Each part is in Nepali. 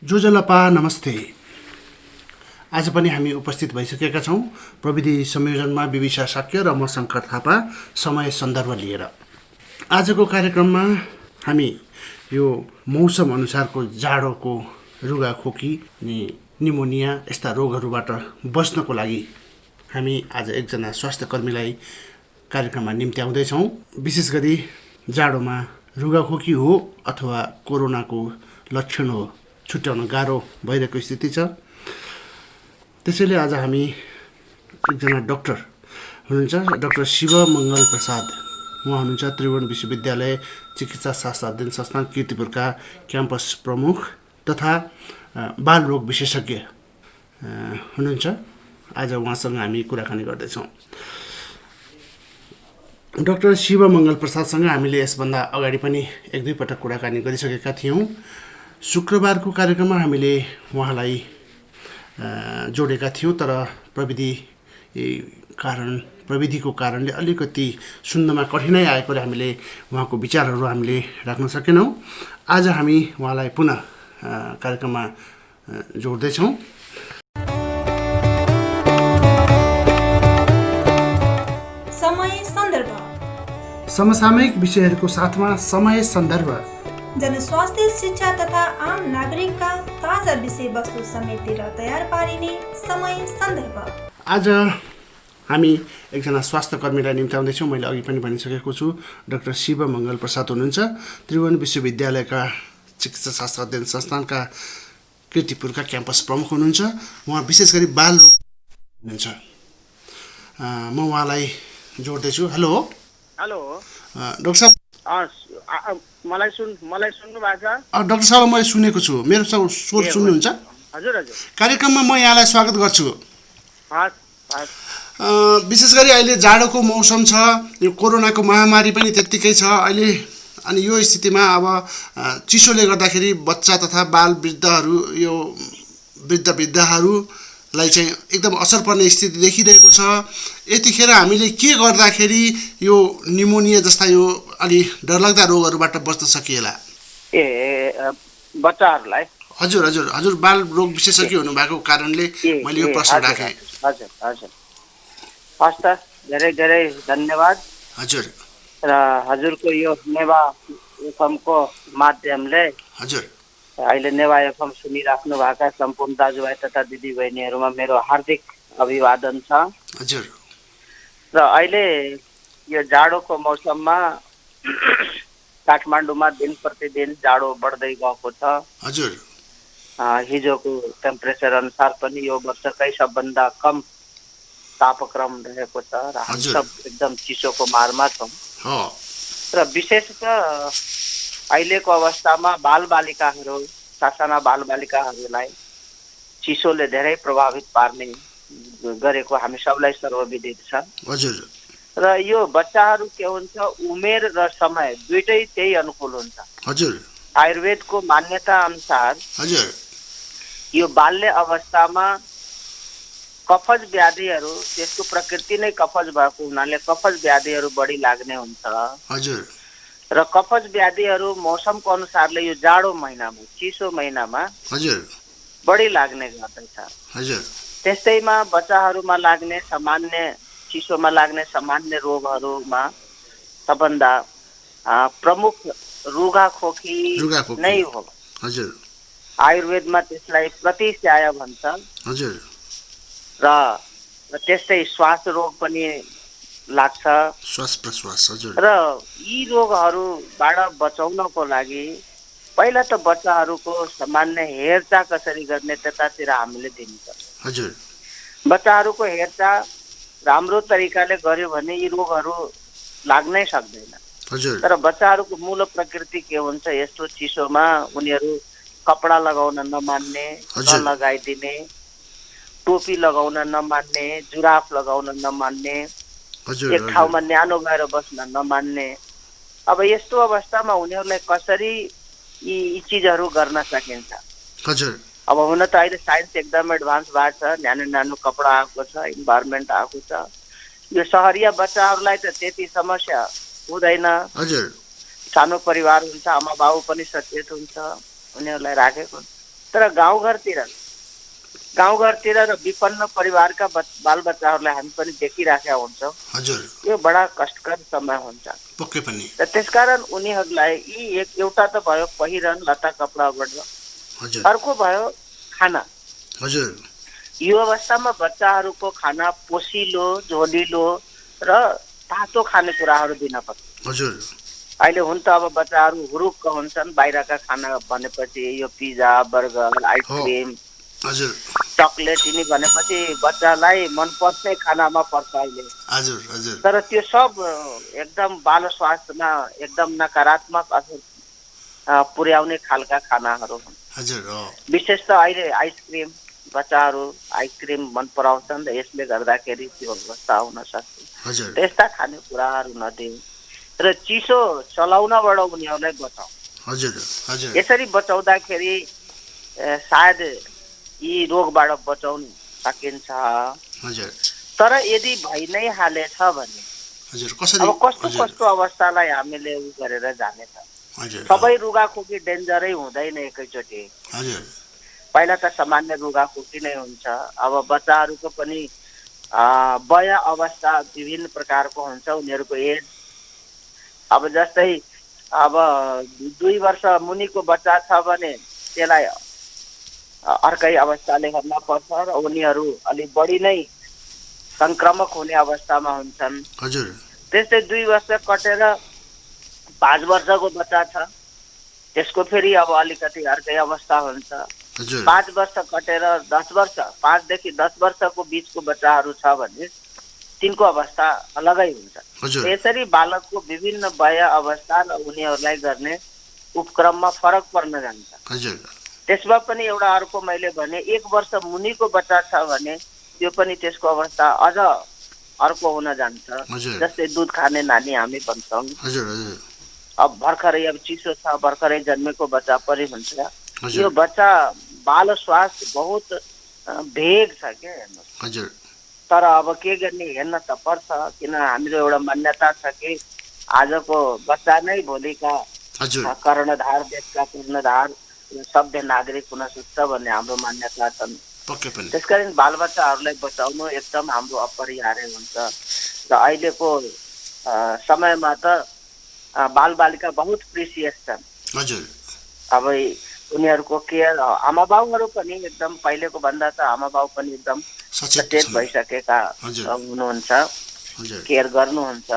जोजलपा नमस्ते। आज पनि हामी उपस्थित भइसकेका छौँ प्रविधि संयोजनमा विविशा साक्य र म शङ्कर थापा समय सन्दर्भ लिएर। आजको कार्यक्रममा हामी यो मौसम अनुसारको जाडोको रुगाखोकी अनि निमोनिया यस्ता रोगहरूबाट बच्नको लागि हामी आज एकजना स्वास्थ्य कर्मीलाई कार्यक्रममा निम्त्याउँदैछौँ। विशेष गरी जाडोमा रुगाखोकी हो अथवा कोरोनाको लक्षण हो छुट्याउन गाह्रो भइरहेको स्थिति छ। त्यसैले आज हामी एकजना डाक्टर हुनुहुन्छ, डाक्टर शिव मङ्गल प्रसाद। उहाँ हुनुहुन्छ त्रिभुवन विश्वविद्यालय चिकित्सा शास्त्र अध्ययन संस्थान कीर्तिपुरका क्याम्पस प्रमुख तथा बाल रोग विशेषज्ञ हुनुहुन्छ। आज उहाँसँग हामी कुराकानी गर्दैछौँ। डाक्टर शिव मङ्गल प्रसादसँग हामीले यसभन्दा अगाडि पनि एक दुई पटक कुराकानी गरिसकेका थियौँ। शुक्रबारको कार्यक्रममा हामीले उहाँलाई जोडेका थियौँ, तर प्रविधिको कारणले अलिकति सुन्नमा कठिनाइ आएकोले हामीले उहाँको विचारहरू हामीले राख्न सकेनौँ। आज हामी उहाँलाई पुनः कार्यक्रममा जोड्दैछौँ। समय सन्दर्भ, समसामयिक विषयहरूको साथमा समय सन्दर्भ, जनस्वास्थ्य शिक्षा तथा आम नागरिकका ताजा विषयवस्तु समेटेर तयार पारिने समय सन्दर्भ। आज हामी एकजना स्वास्थ्य कर्मीलाई निम्त्याउँदैछौँ। मैले अघि पनि भनिसकेको छु, डाक्टर शिव मङ्गल प्रसाद हुनुहुन्छ, त्रिभुवन विश्वविद्यालयका चिकित्सा शास्त्र अध्ययन संस्थानका कीर्तिपुरका क्याम्पस प्रमुख हुनुहुन्छ। उहाँ विशेष गरी बाल रोग हुनुहुन्छ। म उहाँलाई जोड्दैछु। हेलो हेलो डाक्टर साहब। मलाई सुन्नु भएको छ? डाक्टर साहब, मैले सुनेको छु। मेरो स्वर सुन्नुहुन्छ? हजुर हजुर, कार्यक्रममा म यहाँलाई स्वागत गर्छु। विशेष गरी अहिले जाडोको मौसम छ, यो कोरोनाको महामारी पनि त्यत्तिकै छ अहिले। अनि यो स्थितिमा अब चिसोले गर्दाखेरि बच्चा तथा बाल वृद्धहरू, यो वृद्धहरूलाई चाहिँ एकदम असर पर्ने स्थिति देखिरहेको छ। यतिखेर हामीले के गर्दाखेरि यो निमोनिया जस्ता यो अलि डरलाग्दा रोगहरूबाट बच्न सकिएला? बच्चाहरूलाई? हजुर हजुर हजुर, बाल रोग विशेषज्ञ हुनुभएको कारणले मैले यो प्रश्न राखेँ। हजुर हजुर, हस् त, धेरै धेरै धन्यवाद। हजुर। र हजुरको यो नेवा एफएमको माध्यमले हजुर अहिले नेवा एफएम सुनिराख्नु भएका सम्पूर्ण दाजुभाइ तथा दिदीबहिनीहरूमा मेरो हार्दिक अभिवादन छ। हजुर। र अहिले यो जाडोको मौसममा काठमाडौँमा दिन प्रतिदिन जाडो बढ्दै गएको छ। हजुर। हिजोको टेम्परेचर अनुसार पनि यो वर्षकै सबभन्दा कम तापक्रम रहेको छ र हामी सब एकदम चिसोको मारमा छौँ। र विशेषतः अहिलेको अवस्थामा बालबालिकाहरू, सासाना बालबालिकाहरूलाई चिसोले धेरै प्रभावित पार्ने गरेको हामी सबलाई सर्वविदित छ। हजुर। र यो बच्चाहरू के हुन्छ, उमेर र समय दुइटै त्यही अनुकूल हुन्छ। हजुर। आयुर्वेदको मान्यता अनुसार हजुर, यो बाल्य अवस्थामा कफज व्याधिहरू, त्यसको प्रकृति नै कफज भएको हुनाले कफज व्याधिहरू बढी लाग्ने हुन्छ। हजुर। र कफज व्याधिहरू मौसमको अनुसारले यो जाडो महिनामा, चिसो महिनामा हजुर बढी लाग्ने गर्दछ। हजुर। त्यस्तैमा बच्चाहरूमा लाग्ने सामान्य, चिसोमा लाग्ने सामान्य रोगहरूमा सबभन्दा प्रमुख रुगाखोकी नै हो। हजुर। आयुर्वेदमा त्यसलाई प्रतिस्याय भन्छ। हजुर। र त्यस्तै श्वास रोग पनि लाग्छ, श्वास प्रश्वास। हजुर। र यी रोगहरूबाट बचाउनको लागि पहिला त बच्चाहरूको सामान्य हेरचाह कसरी गर्ने त्यतातिर हामीले दिनुपर्छ। हजुर। बच्चाहरूको हेरचाह राम्रो तरिकाले गर्यो भने यी रोगहरू लाग्नै सक्दैन। हजुर। तर बच्चाहरूको मूल प्रकृति के हुन्छ, यस्तो चिसोमा उनीहरू कपडा लगाउन नमान्ने, नलगाइदिने, टोपी लगाउन नमान्ने, जुराफ लगाउन नमान्ने, एक ठाउँमा न्यानो भएर बस्न नमान्ने। अब यस्तो अवस्थामा उनीहरूलाई कसरी यी चिजहरू गर्न सकिन्छ? हजुर। अब हुन त अहिले साइन्स एकदम एडभान्स भएको छ, न्यानो न्यानो कपडा आएको छ, इन्भाइरोमेन्ट आएको छ। यो सहरिया बच्चाहरूलाई त त्यति समस्या हुँदैन। हजुर। सानो परिवार हुन्छ, आमा बाबु पनि सचेत हुन्छ, उनीहरूलाई राखेको तर गाउँघरतिर र विपन्न परिवारका बालबच्चाहरूलाई हामी पनि देखिराखेका हुन्छौँ। हजुर, यो बडा कष्टकर समय हुन्छ। पक्कै पनि। र त्यसकारण उनीहरूलाई एउटा त भयो पहिरन लत्ता कपडाबाट, हजुर, अर्को भयो खाना। हजुर, यो अवस्थामा बच्चाहरूको खाना पोसिलो, झोलिलो र तातो खानेकुराहरू दिन पर्छ। हजुर, अहिले हुन त अब बच्चाहरू हुरुक्क हुन्छन्, बाहिरका खाना भनेपछि यो पिज्जा, बर्गर, आइसक्रिम, हजुर, चकलेट यिनी भनेपछि बच्चालाई मनपर्ने खानामा पर्छ अहिले। हजुर, हजुर, तर त्यो सब एकदम बाल स्वास्थ्यमा एकदम नकारात्मक असर पुर्याउने खालका खानाहरू हुन्। हजुर, विशेष त अहिले आइसक्रिम, बच्चाहरू आइसक्रिम मन पराउँछन् र यसले गर्दाखेरि त्यो अवस्था हुन सक्छ। हजुर, त्यस्ता खानेकुराहरू नदिउँ र चिसो चलाउनबाट उनीहरूलाई बचाउँ। हजुर, हजुर, यसरी बचाउँदाखेरि सायद यी रोगबाट बचाउन सकिन्छ। हजुर, तर यदि भइ नै हालेछ भने हजुर, कसरी अब कस्तो अवस्थालाई हामीले उ गरेर जाने त? हजुर, सबै रुगाखोकी डेन्जरै हुँदैन एकैचोटि। हजुर, पहिला त सामान्य रुगाखोकी नै हुन्छ। अब बच्चाहरूको पनि वय अवस्था विभिन्न प्रकारको हुन्छ, उनीहरूको एज। अब जस्तै अब 2 वर्ष मुनिको बच्चा छ भने त्यसलाई अर्कै अवस्थाले हेर्न पर्छ र उनीहरू अलिक बढी नै संक्रमक हुने अवस्थामा हुन्छन्। हजुर, त्यस्तै 2 वर्ष कटेर 5 वर्षको बच्चा छ, त्यसको फेरि अब अलिकति अर्कै अवस्था हुन्छ। हजुर, 5 वर्ष कटेर 10 वर्ष, 5 देखि 10 वर्षको बिचको बच्चाहरू छ भने तिनको अवस्था अलगै हुन्छ। हजुर, यसरी बालकको विभिन्न वय अवस्था र उनीहरूलाई गर्ने उपक्रममा फरक पर्न जान्छ। हजुर, त्यसमा पनि एउटा अर्को मैले भने 1 वर्ष मुनिको बच्चा छ भने त्यो पनि त्यसको अवस्था अझ अर्को हुन जान्छ। हजुर, जस्तै दुध खाने नानी हामी भन्छौँ। हजुर, हजुर, अब भर्खरै अब चिसो छ, भर्खरै जन्मेको बच्चा पनि हुन्छ। हजुर, यो बच्चा बाल स्वास्थ्य बहुत भेग छ क्या हेर्नुहोस्। हजुर, तर अब के गर्ने, हेर्न त पर्छ, किन हाम्रो एउटा मान्यता छ कि आजको बच्चा नै भोलिका हजुर, कर्णधार, देशका कर्णधार, सभ्य नागरिक हुन सक्छ भन्ने हाम्रो मान्यता छ। पक्कै पनि। त्यसकारण बालबच्चाहरूलाई बचाउनु एकदम हाम्रो अपरिहार्य हुन्छ। र अहिलेको समयमा त बालबालिका बहुत प्रिसियस छन्। हजुर, अब उनीहरूको केयर आमाबाउहरू पनि एकदम पहिलेको भन्दा त आमाबाउ पनि एकदम सचेत भइसकेका हुनुहुन्छ, केयर गर्नुहुन्छ।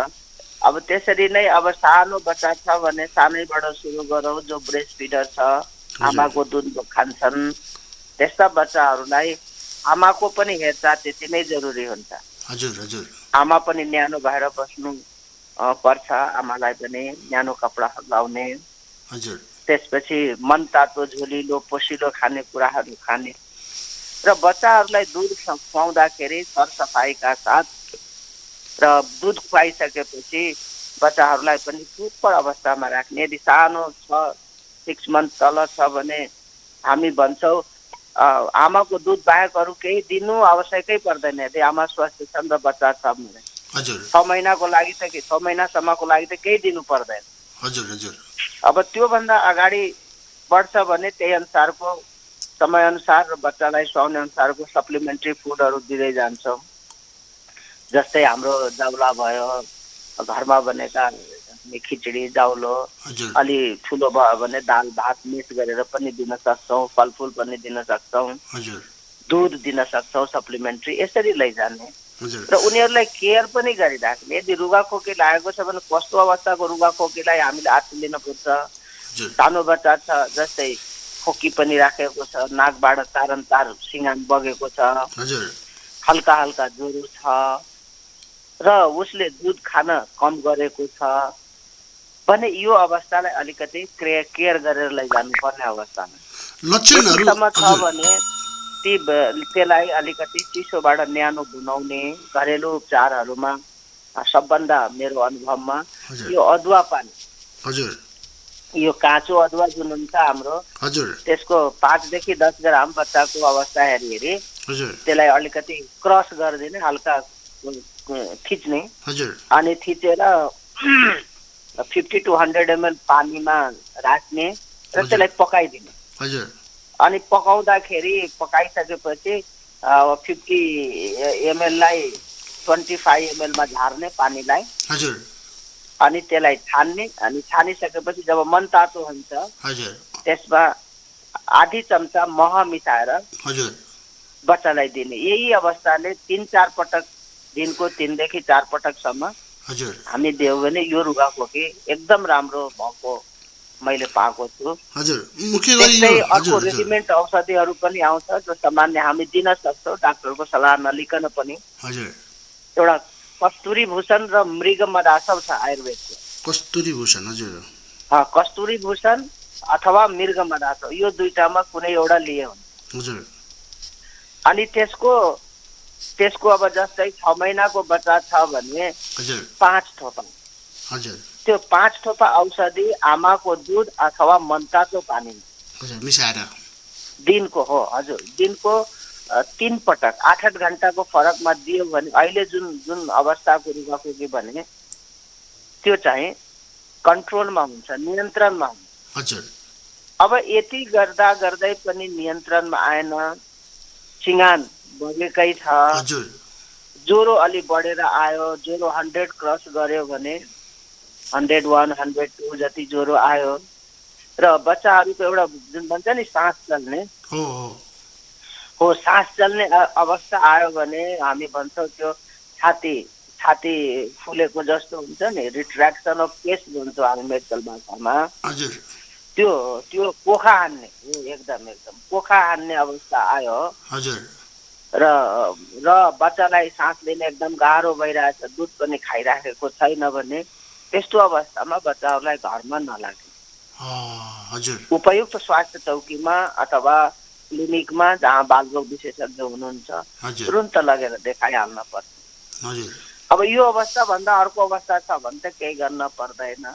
अब त्यसरी नै अब सानो बच्चा छ भने सानैबाट सुरु गरौँ, जो ब्रेस्ट फिडर छ, आमाको दुध खान्छन्, त्यस्ता बच्चाहरूलाई आमाको पनि हेरचाह त्यति नै जरुरी हुन्छ। हजुर, हजुर, आमा पनि न्यानो भएर बस्नु पर्छ, आमालाई पनि न्यानो कपडा लगाउने। हजुर, त्यसपछि मन तातो, झोलिलो, पोसिलो खानेकुराहरू खाने र बच्चाहरूलाई दुध खुवाउँदाखेरि सरसफाइका साथ र दुध खुवाइसकेपछि बच्चाहरूलाई पनि सुपर अवस्थामा राख्ने। यदि सानो छ, 6 मन्थ तल छ भने हामी भन्छौँ आमाको दुध बाहेक अरू केही दिनु आवश्यकै पर्दैन यदि आमा स्वस्थ छन् र बच्चा छ भने। हजुर, 6 महिनाको लागि त 6 महिनासम्मको लागि त केही दिनु पर्दैन। हजुर, हजुर, अब त्योभन्दा अगाडि बढ्छ भने त्यही अनुसारको समयअनुसार र बच्चालाई सुहाउने अनुसारको सप्लिमेन्ट्री फुडहरू दिँदै जान्छौँ। जस्तै हाम्रो जाउला भयो, घरमा बनेका खिचडी, जाउलो, अलि ठुलो भयो भने दाल भात मिक्स गरेर पनि दिन सक्छौँ, फलफुल पनि दिन सक्छौँ, दुध दिन सक्छौँ सप्लिमेन्ट्री। यसरी लैजाने र उनीहरूलाई केयर पनि गरिराख्ने। यदि रुगाखोकी लागेको छ भने कस्तो अवस्थाको रुगाखोकीलाई हामीले हात लिन पर्छ। सानो बच्चा छ जस्तै खोकी पनि राखेको छ, नाकबाट तारन्तार सिङ्गाम बगेको छ, हल्का हल्का ज्वरो छ र उसले दुध खान कम गरेको छ भने यो अवस्थालाई अलिकति केयर गरेर लैजानु पर्ने अवस्थामा लक्षणहरुसम्म छ भने त्यसलाई अलिकति चिसोबाट न्यानो बनाउने घरेलु उपचारहरूमा सबभन्दा मेरो अनुभवमा यो अदुवा पानी, यो काँचो अदुवा जुन हुन्छ हाम्रो, त्यसको 5 देखि 10 ग्राम बच्चाको अवस्था हेरी त्यसलाई अलिकति क्रस गरिदिने, हल्का थिच्ने अनि थिचेर 50 to 100 ml पानीमा राख्ने र त्यसलाई पकाइदिने। अनि पकाइसकेपछि 50 ml लाई 25 ml मा झार्ने पानीलाई हजुर अनि त्यसलाई छान्ने अनि छानिसकेपछि जब मन तातो हुन्छ हजुर त्यसमा आधी चम्चा मह मिसाएर हजुर बच्चालाई दिने। यही अवस्थाले 3-4 पटक दिनको 3 देखि 4 पटकसम्म हजुर हामी दियौ भने यो रुगाखोकी एकदम राम्रो भएको मैले पाएको छु। हजुर मुख्य गरी यो अर्को रेडिमेड औषधिहरू पनि आउँछ जो सामान्य हामी दिन सक्छौँ डाक्टरको सल्लाह नलिकन पनि। हजुर एउटा कस्तुरी भूषण र मृग मदासव छ आयुर्वेदको। कस्तुरी भूषण हजुर कस्तुरी भूषण अथवा मृग मदासव यो दुईटामा कुनै एउटा लिए हुन्छ। हजुर अनि त्यसको अब जस्तै 6 महिनाको बच्चा छ भने हजुर 5 थोपा हजुर त्यो 5 थोपा औषधि आमाको दुध अथवा मनतातो पानीमा हजुर मिसाएर दिनको हो हजुर दिनको 3 पटक 8-8 घण्टाको फरकमा दियो भने अहिले जुन अवस्थाको रुगाखोकी भने त्यो चाहिँ कन्ट्रोलमा हुन्छ नियन्त्रणमा हुन्छ। हजुर अब यति गर्दा गर्दै पनि नियन्त्रणमा आएन सिंगान बगेकै छ हजुर ज्वरो अलि बढेर आयो ज्वरो 100 क्रस गर्यो भने 101 102 जति ज्वरो आयो र बच्चाहरूको एउटा जुन भन्छ नि सास चल्ने हो सास चल्ने अवस्था आयो भने हामी भन्छौँ त्यो छाती फुलेको जस्तो हुन्छ नि रिट्र्याक्सन अफ केस भन्छौँ हामी मेडिकल भाषामा। हजुर त्यो कोखा हान्ने एकदम कोखा हान्ने अवस्था आयो हजुर र बच्चालाई सास लिन एकदम गाह्रो भइरहेछ दुध पनि खाइराखेको छैन भने त्यस्तो अवस्थामा बच्चाहरूलाई घरमा नलाग्ने हजुर उपयुक्त स्वास्थ्य चौकीमा अथवा क्लिनिकमा जहाँ बालरोग विशेषज्ञ हुनुहुन्छ तुरुन्त लगेर देखाइहाल्न पर्छ। हजुर अब यो अवस्था भन्दा अर्को अवस्था छ भने त केही गर्न पर्दैन।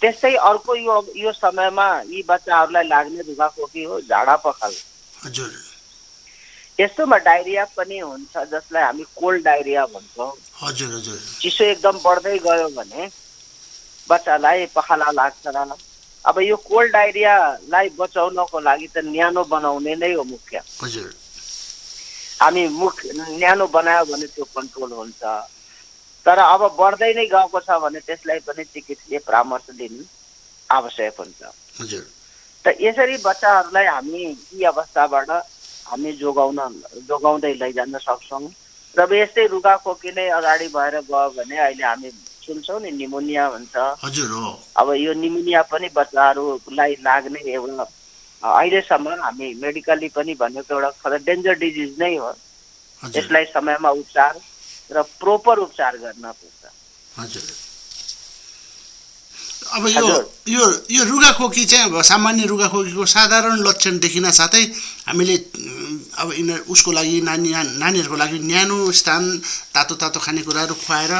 त्यस्तै अर्को यो समयमा यी बच्चाहरूलाई लाग्ने रुगाखोकी हो झाडा पखाल। हजुर यस्तोमा डायरिया पनि हुन्छ जसलाई हामी कोल्ड डायरिया भन्छौँ। हजुर हजुर चिसो एकदम बढ्दै गयो भने बच्चालाई पखाला लाग्छ। अब यो कोल्ड डायरियालाई बचाउनको लागि त न्यानो बनाउने नै हो मुख्य। हजुर हामी न्यानो बनायो भने त्यो कन्ट्रोल हुन्छ। तर अब बढ्दै नै गएको छ भने त्यसलाई पनि चिकित्सकीय परामर्श दिनु आवश्यक हुन्छ। हजुर त यसरी बच्चाहरूलाई हामी यी अवस्थाबाट हामी जोगाउँदै लैजान सक्छौँ। र यस्तै रुगाखोकी नै अगाडि भएर गयो भने अहिले हामी सुन्छौँ नि निमोनिया भन्छ। हजुर हो अब यो निमोनिया पनि बच्चाहरूलाई लाग्ने एउटा अहिलेसम्म हामी मेडिकली पनि भनेको एउटा डेन्जर डिजिज नै हो। यसलाई समयमा उपचार र प्रोपर उपचार गर्न पर्छ। हजुर अब यो रुगाखोकी चाहिँ अब सामान्य रुगाखोकीको साधारण लक्षण देखिन साथै हामीले अब उसको लागि नानीहरूको लागि न्यानो स्थान तातो खानेकुराहरू खुवाएर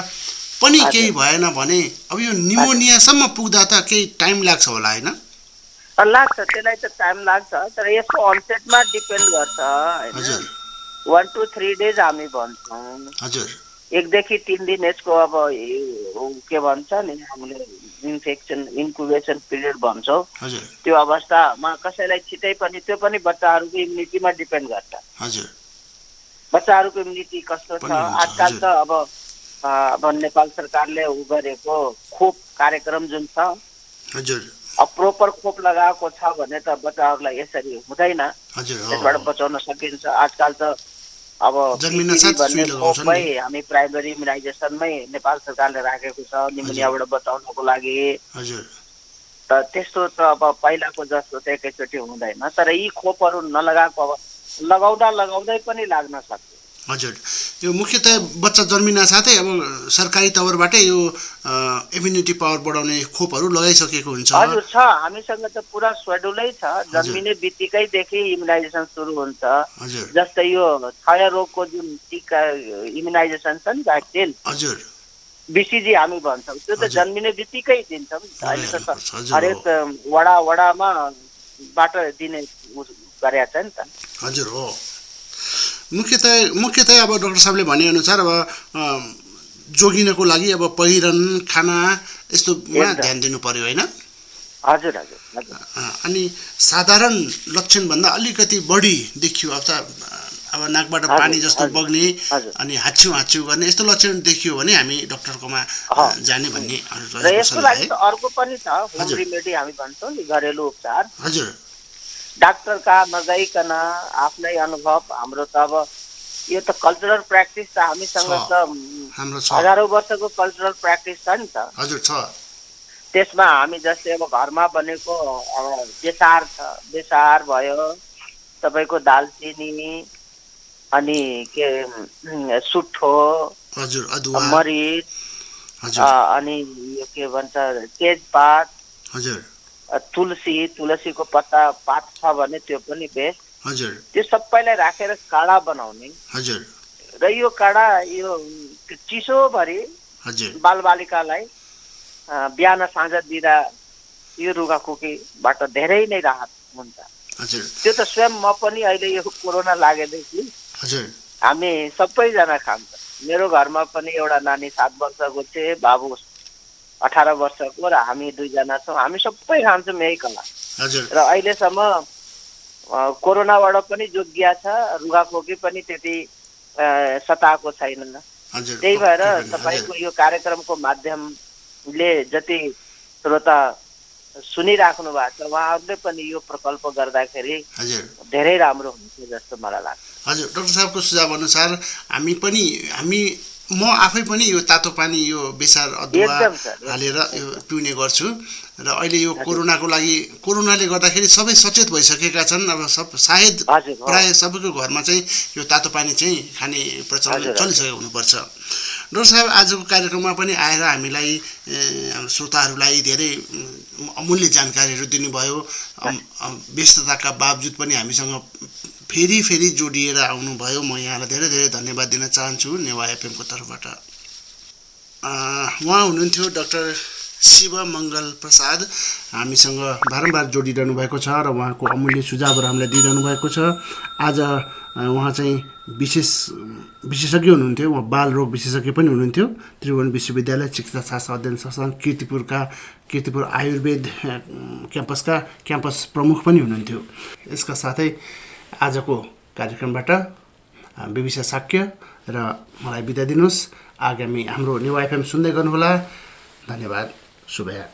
पनि केही भएन भने अब यो निमोनियासम्म पुग्दा त केही टाइम लाग्छ होला हैन? लाग्छ त्यसलाई त टाइम लाग्छ तर यसको अनसेटमा डिपेन्ड गर्छ हैन। हजुर 1 to 3 डेज हामी भन्छौँ। हजुर 1 देखि 3 दिन यसको अब के भन्छ नि हामीले इन्क्युबेसन पिरियड भन्छौँ। हजुर त्यो अवस्थामा कसैलाई छिटै पनि त्यो पनि बच्चाहरूको इम्युनिटीमा डिपेन्ड गर्छ। हजुर बच्चाहरूको इम्युनिटी कस्तो छ आजकल त अब नेपाल सरकारले गरेको खोप कार्यक्रम जुन छ हजुर अब प्रोपर खोप लगाएको छ भने त बच्चाहरूलाई यसरी हुँदैन। हजुर त्यसबाट बचाउन सकिन्छ। आजकल त अब खोपमै हामी प्राइमरी इम्युनाइजेसनमै नेपाल सरकारले राखेको छ निमोनियाबाट बचाउनको लागि। हजुर त त्यस्तो त अब पहिलाको जस्तो त एकैचोटि हुँदैन तर यी खोपहरू नलगाएको अब लगाउँदै पनि लाग्न सक्छ। हजुर यो मुख्यतः बच्चा जन्मिन साथै अब सरकारी तवरबाटै यो इम्युनिटी पावर बढाउने खोपहरू लगाइसकेको हुन्छ। हजुर छ हामीसँग त पुरा शेड्युलै छ जन्मिने बित्तिकैदेखि इम्युनाइजेसन सुरु हुन्छ। हजुर जस्तै यो क्षय रोगको जुन टीका इम्युनाइजेसन छ नि भ्याक्सिन हजुर बीसीजी हामी भन्छौँ त्यो त जन्मिने बित्तिकै दिन्छौँ। अहिले त हरेक वडामा बाट दिने गरेका छ नि त। हजुर हो मुख्यतः अब डाक्टर साहबले भनेअनुसार अब जोगिनको लागि अब पहिरन खाना यस्तोमा ध्यान दिनु पर्यो हैन? हजुर हजुर हजुर अनि साधारण लक्षणभन्दा अलिकति बढी देखियो अब नाकबाट पानी जस्तो बग्ने अनि हाच्छ्यु गर्ने यस्तो लक्षण देखियो भने हामी डाक्टरकोमा जाने भन्ने र यसको लागि त अर्को पनि छ होम रेमेडी हामी भन्छौँ नि घरेलु उपचार हजुर डाक्टर कहाँ नगइकन आफ्नै अनुभव हाम्रो त अब यो त कल्चरल प्र्याक्टिस त हामीसँग त हाम्रो हजारौं वर्षको कल्चरल प्र्याक्टिस छ नि त हजुर छ त्यसमा हामी जस्तै अब घरमा बनेको अब बेसार छ बेसार भयो तपाईको दालचिनी अनि के सुठो हजुर अदुवा मरिच हजुर अनि यो के भन्छ तेजपात हजुर तुलसीको पत्ता पात छ भने त्यो पनि बेस्ट हजुर त्यो सबैलाई राखेर काढा बनाउने हजुर र यो काढा यो चिसोभरि हजुर बालबालिकालाई बिहान साँझ दिँदा यो रुगाखोकीबाट धेरै नै राहत हुन्छ हजुर त्यो त स्वयं म पनि अहिले यो कोरोना लागेदेखि हजुर हामी सबैजना खान्छ मेरो घरमा पनि एउटा नानी 7 वर्षको छ बाबु 18 वर्षको र हामी दुईजना छौँ हामी सबै खान्छौँ यही कला हजुर र अहिलेसम्म कोरोनाबाट पनि जोगिया छ रुगाखोकी पनि त्यति सताएको छैन हजुर त्यही भएर तपाईको यो कार्यक्रमको माध्यमले जति श्रोता सुनिराख्नु भएको छ उहाँहरूले पनि यो प्रकल्प गर्दाखेरि हजुर धेरै राम्रो हुन्छ जस्तो मलाई लाग्छ हजुर डाक्टर साहबको सुझाव अनुसार म आफै पनि यो तातो पानी यो बेसार अदुवा हालेर यो पिउने गर्छु र अहिले यो कोरोनाले गर्दाखेरि सबै सचेत भइसकेका छन् अब सायद प्राय सबैको घरमा चाहिँ यो तातो पानी चाहिँ खाने प्रचलन चलिसकेको हुनुपर्छ डाक्टर साहब आजको कार्यक्रममा पनि आएर हामीलाई श्रोताहरूलाई धेरै अमूल्य जानकारीहरू दिनुभयो व्यस्तताका बावजुद पनि हामीसँग फेरि जोडिएर आउनुभयो म यहाँलाई धेरै धेरै धन्यवाद दिन चाहन्छु नेवा एफएमको तर्फबाट उहाँ हुनुहुन्थ्यो डाक्टर शिव मङ्गल प्रसाद हामीसँग बारम्बार जोडिरहनु भएको छ र उहाँको अमूल्य सुझावहरू हामीलाई दिइरहनु भएको छ आज उहाँ चाहिँ विशेषज्ञ हुनुहुन्थ्यो उहाँ बाल रोग विशेषज्ञ पनि हुनुहुन्थ्यो त्रिभुवन विश्वविद्यालय चिकित्सा शास्त्र अध्ययन संस्थान कीर्तिपुर आयुर्वेद क्याम्पस प्रमुख पनि हुनुहुन्थ्यो यसका साथै आजको कार्यक्रमबाट विविसा साक्य र मलाई बिदा दिनुहोस् आगामी हाम्रो नेवा एफएम सुन्दै गर्नुहोला धन्यवाद शुभया